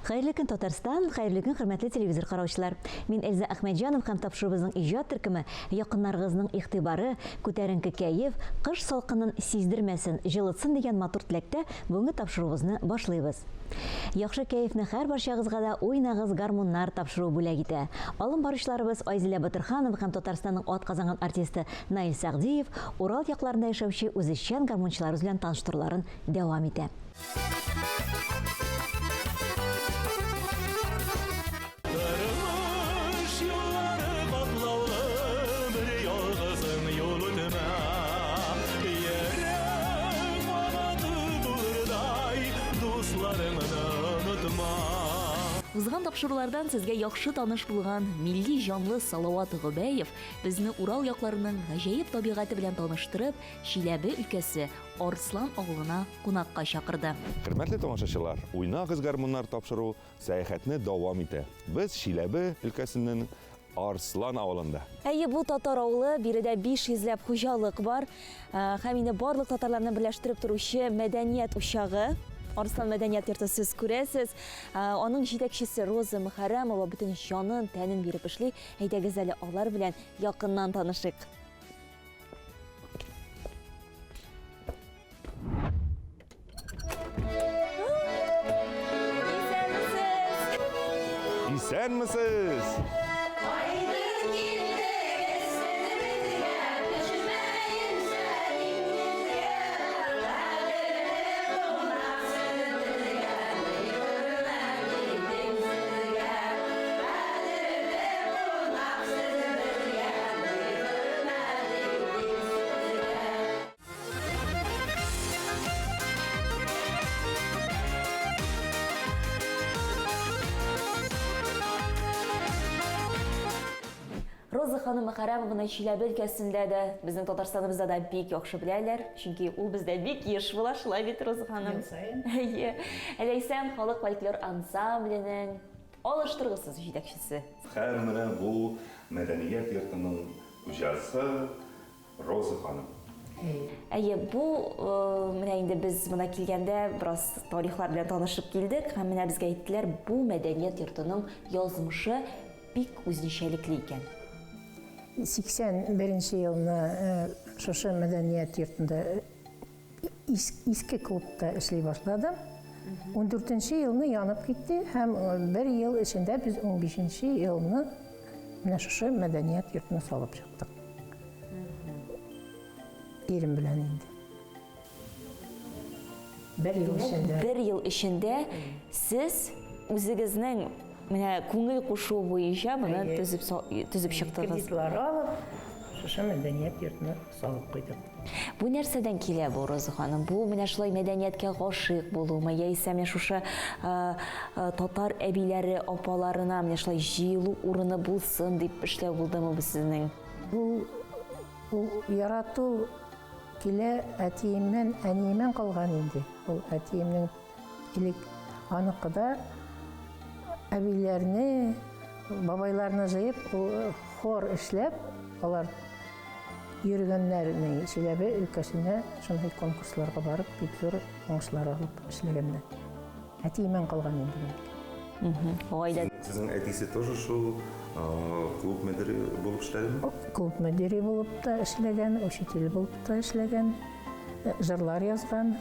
Хәерле көн, Татарстан, хәерле көн, хөрмәтле телевизор караучылар. Мин Эльза Әхмәтҗанов һәм тапшыруыбызның иҗат төркеме якыннарыгызның игътибары, күтәренке кәеф, кыш салкынын сиздермәсен, җылытсын дигән матур теләктә бүгенге тапшыруыбызны башлыйбыз. Яхшы кәефне һәрбарчагызга да Уйнагыз, гармуннар тапшыруы бүләк итә. Алым баручыларыбыз Айзилә Батырханова һәм Татарстанның атказанган артисты Наил Сәгъдиев Урал якларында яшәүче үзешчән гармунчыларыбыз белән таныштыруларын дәвам итә. Тормыш юллары катлаулы, бер ялгызың юл үтмә. Йөрәк канаты булырдай дусларыңны онытма. Узган тапшырулардан сезгә яхшы таныш булган милли җанлы Салават Гобәев безне Урал якларының гаҗәеп табигате белән таныштырып, Чиләбе өлкәсе Арслан авылына кунакка чакырды. Хөрмәтле тамашачылар, Уйнагыз гармуннар тапшыру сәяхәтне дәвам итә. Без Чиләбе өлкәсенең Арслан авылында. Әйе, бу татар авылы, биредә 500 ләп хуҗалык бар. Һәм инде барлык татарларны берләштереп торучы мәдәният учагы, Арслан мәдәният йорты сез күрәсез. Аның җитәкчесе Роза Мөхәррәмова бөтен җанын, тәнен биреп эшли. Әйдәгез әле алар белән якыннан танышыйк. Исәнмесез! Роза ханым Мөхәррәмованы Чиләбе өлкәсендә дә, безнең Татарстаныбызда да бик яхшы беләләр, чөнки ул бездә бик еш була, шулай бит, Роза ханым? Ел саен. Әйе. Ләйсән халык фольклор ансамбленең алыштыргысыз җитәкчесе. Һәм менә бу мәдәният йортының хуҗасы Роза ханым. Әйе, бу менә инде без монда килгәндә бераз тарихлар белән танышып килдек һәм менә безгә әйттеләр, бу мәдәният йортының язмышы бик үзенчәлекле икән. 81 нче елны шушы мәдәният йортында Иске клубта эшли башладым. Ундүртенче елны янып китте һәм бер ел эчендә без унбишенче елны менә шушы мәдәният йортын салып чыктык. Ирем белән инде. Бер ел эчендә. Бер ел эчендә сез үзегезнең менә күңел кушуы буенча моны төзеп төзеп чыктыгыз. Кредитлар алып, шушы мәдәният йортны салып куйдык. Бу нәрсәдән килә бу, Роза ханым? Бу менә шулай мәдәнияткә гашыйк булумы, яисә менә шушы татар әбиләре, апаларына менә шулай җыелу урыны булсын дип эшләү булдымы бу сезнең? Бу ярату килә әтиемнән, әниемнән калган инде. Ул әтиемнең элек аныкы да әбиләрне, бабайларны җыеп, ул хор эшләп, алар Йөргәннәр ни, Чиләбе өлкәсенә шундый конкурсларга барып, бик зур уңышлар алып эшләгәннәр. Әтиемнән калган инде минеке. Гаилә. Сезнең әтисе тоже шул клуб мөдире булып эшләдеме? Клуб мөдире булып та эшләгән, учитель булып та эшләгән, җырлар язган.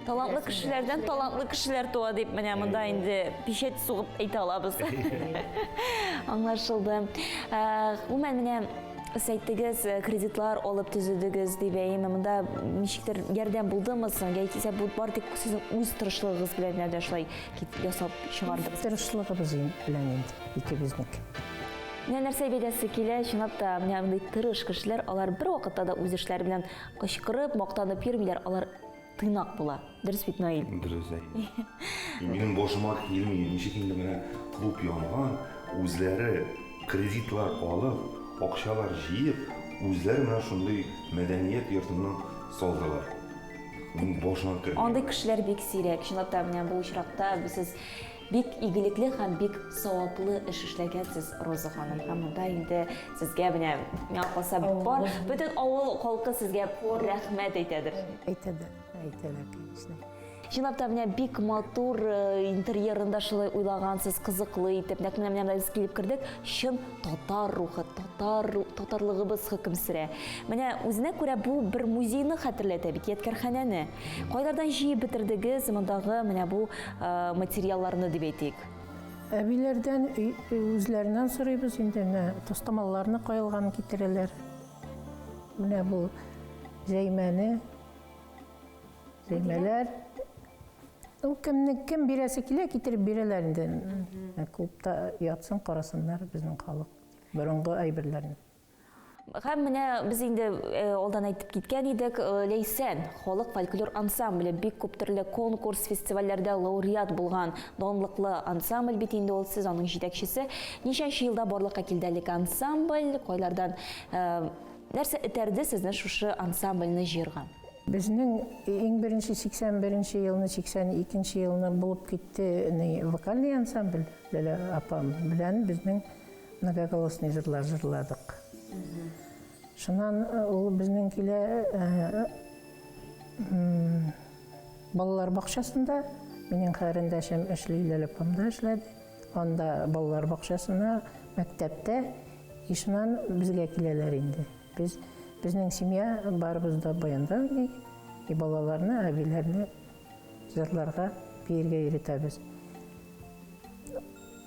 Талантлы кешеләрдән талантлы кешеләр туа дип менә монда инде печать сугып әйтә алабыз. Аңлашылды. Э, гомумән менә сез әйттегез, э, кредитлар алып төзедегез дип, әйеме? Монда ничектер ярдәм булдымы соң? Яисә бу бар тик сезнең үз тырышлыгыгыз белән генә дә шулай ясап чыгардыгыз? Тырышлыгыбыз белән инде, икебезнеке. Менә нәрсә әйтәсе килә, чынлап та, менә мондый тырыш кешеләр, алар бервакытта да үз эшләре белән Кычкырып, мактанып йөрмиләр, алар тыйнак була. Дөрес бит, Наил? Дөрес, әйе. Минем башыма килми, ничек инде менә клуб янган, үзләре кредитлар алып, акчалар җыеп, үзләре менә шундый мәдәният йортын салдылар. Минем башыма керми. Андый кешеләр бик сирәк. Чынлап та, менә бу очракта сез Бик игелекле һәм бик саваплы эш эшләгәнсез, Роза ханым. Һәм монда инде сезгә менә, миңа калса, бар бөтен авыл халкы сезгә рәхмәт әйтәдер. Әйтәдер, әйтәләр, конечно. Чынлап та менә бик матур э, интерьерын да шулай уйлагансыз, кызыклы итеп. Нәкъ менә менә без килеп кердек, чын татар рухы, татар татарлыгыбыз хөкем сөрә. Менә үзенә күрә бу бер музейны хәтерләтә бит, ядкәрханәне. Кайлардан җыеп бетердегез мондагы менә бу э, материалларны дип әйтик? Әбиләрдән үзләреннән сорыйбыз инде, менә тастымалларны каелган китерәләр. Менә бу җәймәне Җәймәләр. Ул кемне кем бирәсе килә, китереп бирәләр инде. Клубта ятсын, карасыннар безнең халык борынгы әйберләрне. Һәм менә без инде э, алдан әйтеп киткән идек, э, Ләйсән халык фольклор ансамбле бик күп төрле конкурс, фестивальләрдә лауреат булган данлыклы ансамбль бит инде ул, сез аның җитәкчесе. Ничәнче елда барлыкка килде әлеге ансамбль, кайлардан э, нәрсә этәрде сезне шушы ансамбльне җыярга? Безнең иң беренче 81 нче елны, 82 нче елны булып китте ни вокальный ансамбль, Ләлә апам белән безнең многоголосный җырлар җырладык. Шуннан ул безнең килә балалар бакчасында, минем карендәшем эшли, Ләлә апам да эшләде. Анда балалар бакчасына, мәктәптә, и шуннан безгә киләләр инде. Без, безнең семья барыбыз да баянда уйный, и балаларны, әбиләрне җырларга, биергә өйрәтәбез.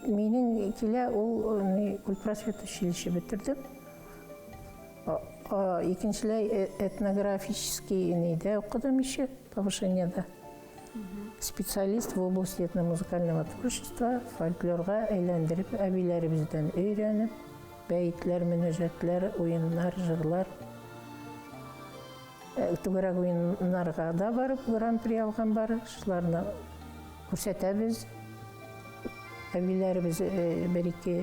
Минем килә ул ни культпросвет училище бетердем. Икенчеләй э, этнографический нидә укыдым еще, повышениедә. Специалист в области этномузыкального творчества, фольклорга әйләндереп, әбиләребездән өйрәнеп, Бәетләр, мөнәҗәтләр, уеннар, җырлар. Түгәрәк уеннарга да барып гран-при алган бар. Шуларны күрсәтәбез. Әбиләребез бер-ике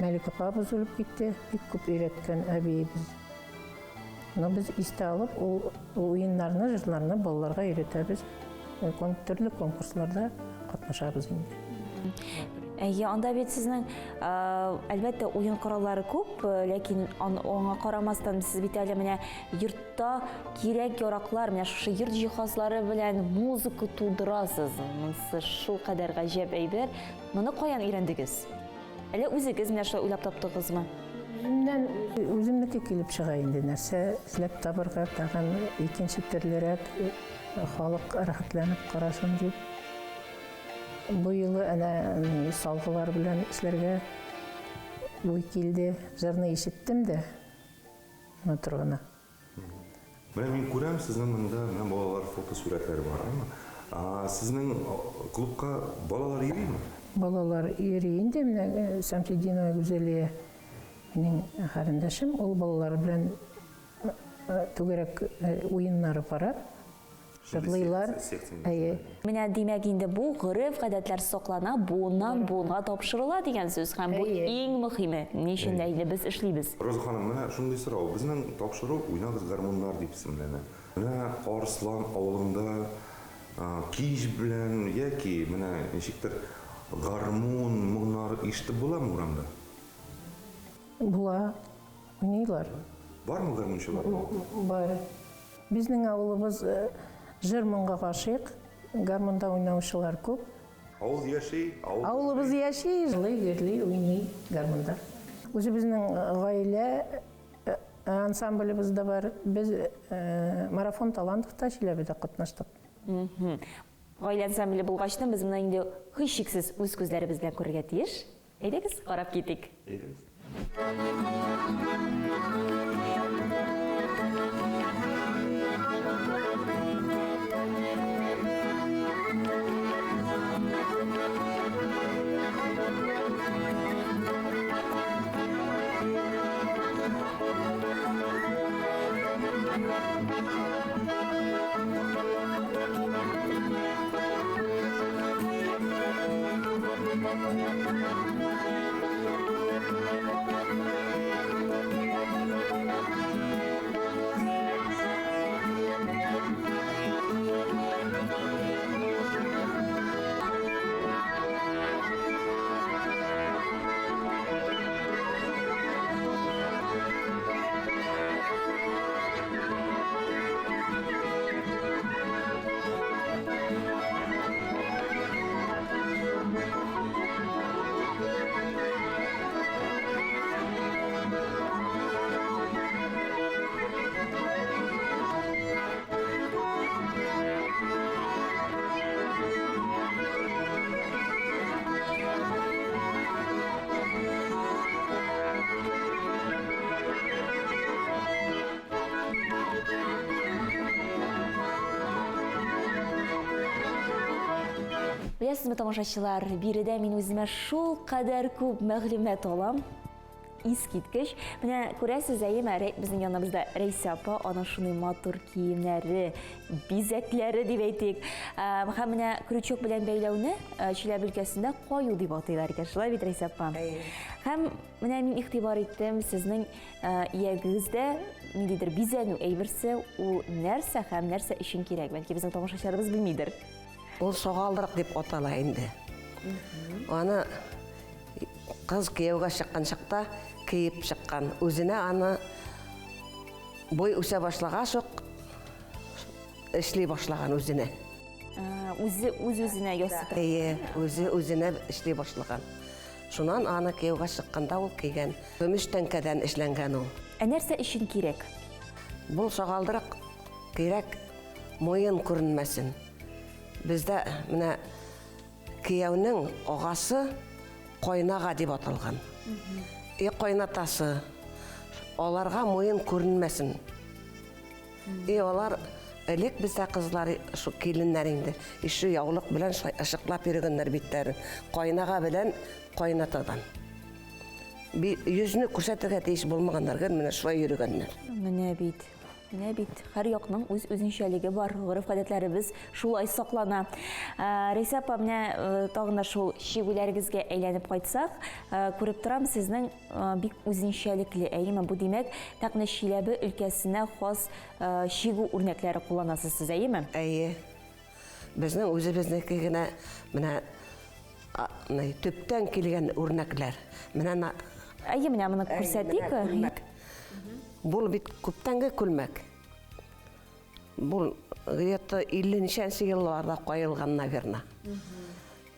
Мәлик апабыз үлеп китте. Бик күп өйрәткән әбиебез. Но без истә алып, ул уеннарны, җырларны балаларга өйрәтәбез. Төрле конкурсларда катнашабыз инде. Әйе, анда бит сезнең, әлбәттә, уен кораллары күп, ләкин аңа карамастан сез бит әле менә йортта кирәк-яраклар, менә шушы йорт җиһазлары белән музыка тудырасыз. Монысы шулкадәр гаҗәп әйбер. Моны каян өйрәндегез? Әллә үзегез менә шулай уйлап таптыгызмы? Үземнән үземнеке килеп чыга инде, нәрсә эзләп табырга, тагын икенче төрлерәк халык рәхәтләнеп карасын дип. Бу юлы әнә салгылар белән эшләргә уй килде. Җырны ишеттем дә, матур гына. Менә мин күрәм, сезнең монда менә балалар фотосурәтләре бар, әйме? Сезнең клубка балалар йөриме? Балалар йөри инде. Менә Сәмсетдинова Гүзәлия минем карендәшем, ул балалар белән түгәрәк уеннары бара. Җырлыйлар. Әйе. Менә, димәк, инде бу гореф-гадәтләр саклана, буыннан буынга тапшырыла дигән сүз. Һәм бу иң мөхиме, ни өчен дә инде без эшлибез. Роза ханым, менә шундый сорау. Безнең тапшыру Уйнагыз гармуннар дип исемләнә. Менә Арыслан авылында кич белән яки менә ничектер гармун моңнары ишетеп буламы урамда? Була. Уйныйлар. Бармы гармунчылар? Бар. Безнең авылыбыз җыр-моңга гашыйк, гармунда уйнаучылар күп. Авыл яши, авыл. Авылыбыз яши, җырлый, гөрли, уйный гармунда. Үзебезнең гаилә ансамблебез дә бар. Без Марафон талантов та Чиләбедә катнаштык. Гаилә ансамбле булгач та, без моны инде һичшиксез үз күзләребез белән күрергә тиеш. Әйдәгез, карап китик. Әйдәгез. Беләсезме, тамашачылар, биредә мин үземә шулкадәр күп мәгълүмат алам. Искиткеч. Менә күрәсез, әйеме, безнең яныбызда Рәйсә апа, аның шундый матур киемнәре, бизәкләре дип әйтик. Һәм менә крючок белән бәйләүне Чиләбе өлкәсендә каю дип атыйлар икән. Шулай бит, Рәйсә апа? Һәм менә мин игътибар иттем, сезнең иягегездә ниндидер бизәнү әйберсе, ул нәрсә һәм нәрсә өчен кирәк? Бәлки безнең тамашачыларыбыз белмидер. Ул сагалдырык дип атала инде. Аны кыз кияүгә чыккан чакта киеп чыккан. Үзенә аны буй үсә башлагач ук эшли башлаган үзенә. Үзе үз-үзенә ясый. Әйе, үзе үзенә эшли башлаган. Шуннан аны кияүгә чыкканда ул кигән. Көмеш тәңкәдән эшләнгән ул. Ә нәрсә өчен кирәк? Бу сагалдырык кирәк, муен күренмәсен. Бездә менә Кияүнең агасы кайнага дип аталган. И кайнатасы. Аларга муен күренмәсен. И алар элек бездә кызлар, шу киленнәр инде, ише яулык белән шулай ышыклап йөргәннәр битләрен. Кайнага белән кайнатадан. Йөзне күрсәтергә тиеш булмаганнар, гел менә шулай йөргәннәр. Менә бит. Менә бит, һәр якның үз үзенчәлеге бар, гореф-гадәтләребез шулай саклана. Э, Рәйсә апа, менә э, тагын да шул чигүләрегезгә әйләнеп кайтсак, э, күреп торам, сезнең бик үзенчәлекле, әйеме? Бу димәк, нәкъ менә Чиләбе өлкәсенә хас чигү үрнәкләре кулланасыз сез, әйеме? Әйе. Безнең үзебезнеке генә менә төптән килгән үрнәкләр. Менә Әйе, менә моны күрсәтик. Бу бит күптәнге күлмәк. Бу где-то 50 ничәнче елларда каелган, наверное.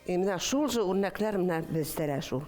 И менә шул же үрнәкләр менә бездә дә шул.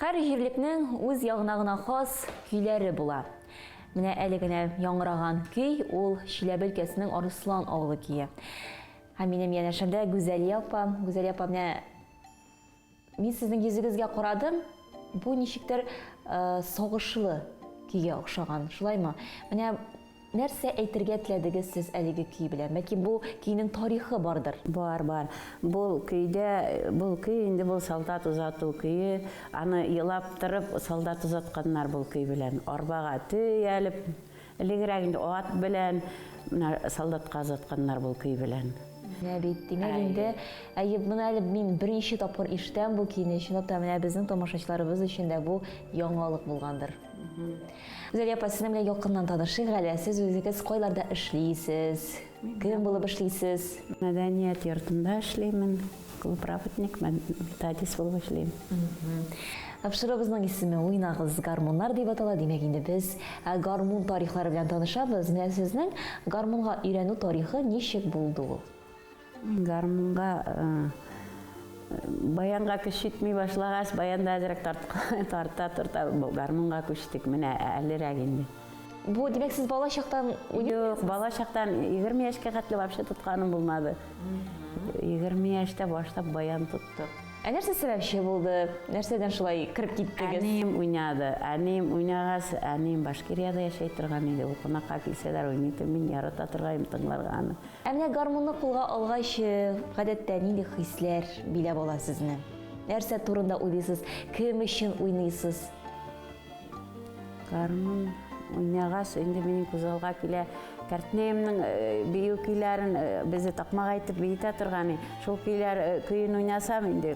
Һәр җирлекнең үз ягына гына хас көйләре була. Менә әле генә яңгыраган көй ул Чиләбе өлкәсенең Арыслан авылы көе. Һәм минем янәшәмдә Гүзәлия апа. Гүзәлия апа, менә мин сезнең йөзегезгә карадым, бу ничектер э, сагышлы көйгә охшаган, шулаймы? Менә нәрсә әйтергә теләдегез сез әлеге көй белән? Бәлки бу көйнең тарихы бардыр? Бар, бар. Бу көйдә, бу көй инде бу солдат озату көе. Аны елап торып солдат озатканнар бу көй белән. Арбага төялеп, элегрәк инде ат белән менә солдатка озатканнар бу көй белән. Менә бит, димәк инде, әйе, моны әле мин беренче тапкыр ишетәм бу көйне. Чынлап та, менә безнең тамашачыларыбыз өчен дә бу яңалык булгандыр. Зәлия апа, сезнең белән якыннан танышыйк әле. Сез үзегез кайларда эшлисез? Кем булып эшлисез? Мәдәният йортында эшлимен, клуб работник, методист булып эшлим. Тапшыруыбызның исеме Уйнагыз гармуннар дип атала. Димәк, инде без гармун тарихлары белән танышабыз. Менә сезнең гармунга өйрәнү тарихы ничек булды ул? Мин гармунга баянга көч җитми башлагач, баянда әзрәк тарта торта гармунга күчтек. Менә әлерәк инде. Бу, димәк, сез бала чактан Юк, бала чактан 20 яшькә хәтле вообще тотканым булмады. 20 яшьтә башлап баян тоттык. Ә нәрсә сәбәпче булды? Нәрсәдән шулай кереп киттегез? Әнием уйнады. Әнием уйнагач, әнием Башкириядә яшәй торган иде. Ул кунакка килсәләр уйный иде. Мин ярата торган идем тыңларга аны. Ә менә гармунны кулга алгач, гадәттә нинди хисләр биләп ала сезне? Нәрсә турында уйлыйсыз? Кем өчен уйныйсыз? Гармун уйнагач, инде минем күз алга килә кәртнәемнең бию көйләрен безне такмак әйтеп биетә торган. Шул көйләр көен уйнасам, инде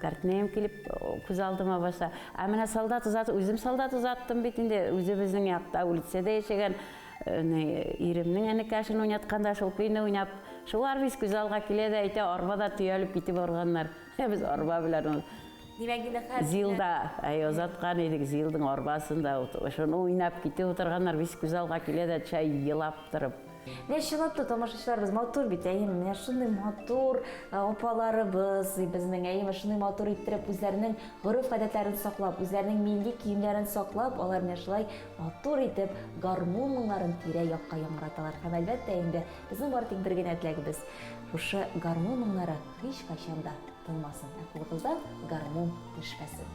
кәртнәем килеп күз алдыма баса. Ә менә солдат озатып, үзем солдат озаттым бит инде, үзебезнең якта улицада яшәгән иремнең энекәшен уйнатканда шул көйне уйнап, шулар бит күз алга килә дә әйтә, арбада төялеп китеп барганнар. Без арба белән Димәк, инде хәзер Зилда, әй, озаткан идек, Зилдың арбасында шуны уйнап китеп утырганнар, бис күз алга килә дә төшә елап торып. Менә чынлап та тамашачыларыбыз матур бит, әйеме? Менә шундый матур апаларыбыз безнең, әйеме? Шундый матур иттереп үзләренең гореф-гадәтләрен саклап, үзләренең милли киемнәрен саклап, алар менә шулай матур итеп гармун моңнарын тирә-якка яңгыраталар. Һәм әлбәттә инде безнең бары тик бер генә теләгебез, шушы гармун моңнары һичкайчан да тынмасын, ә кулыгыздан гармун төшмәсен.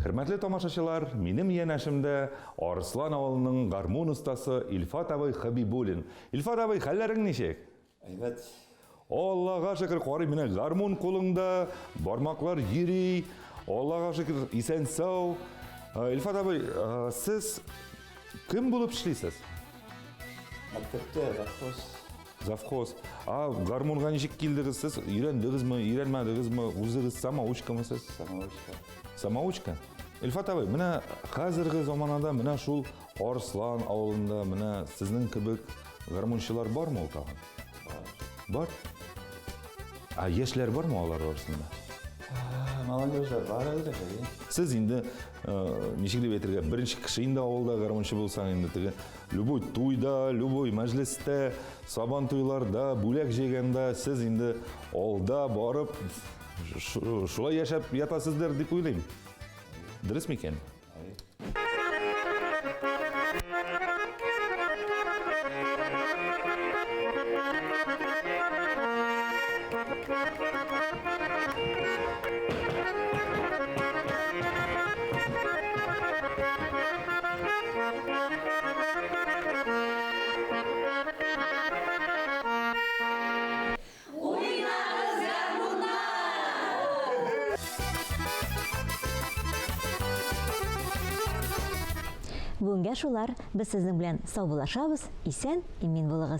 Хөрмәтле тамашачылар, минем янәшемдә Арыслан авылының гармун остасы Илфат абый Хабибуллин. Илфат абый, хәлләрең ничек? Әйбәт. Аллага шөкер, карый менә гармун кулыңда, бармаклар йөри. Аллага шөкер, исән сау. Илфат абый, сез кем булып эшлисез? Мәктәптә завхоз. Завхоз. А гармунга ничек килдегез сез? Өйрәндегезме, өйрәнмәдегезме? Үзегез самоучкамы сез? Самоучка. Самоучка? Илфат абый, менә хәзерге заманада менә шул Арыслан авылында менә сезнең кебек гармунчылар бармы ул тагын? Бар. Ә яшьләр бармы алар арасында? Молодежьлар бар әле, әйе. Сез инде ничек дип әйтергә, беренче кеше инде авылда гармунчы булсаң инде теге любой туйда, любой мәҗлестә, сабан туйларда, бүләк җыйганда сез инде алда барып шулай яшәп ятасыздыр дип уйлыйм. Дөрес микән? Уйнагыз гармуннар! Бүгенгә шулар. Без сезнең белән саубуллашабыз. Исән, имин булыгыз.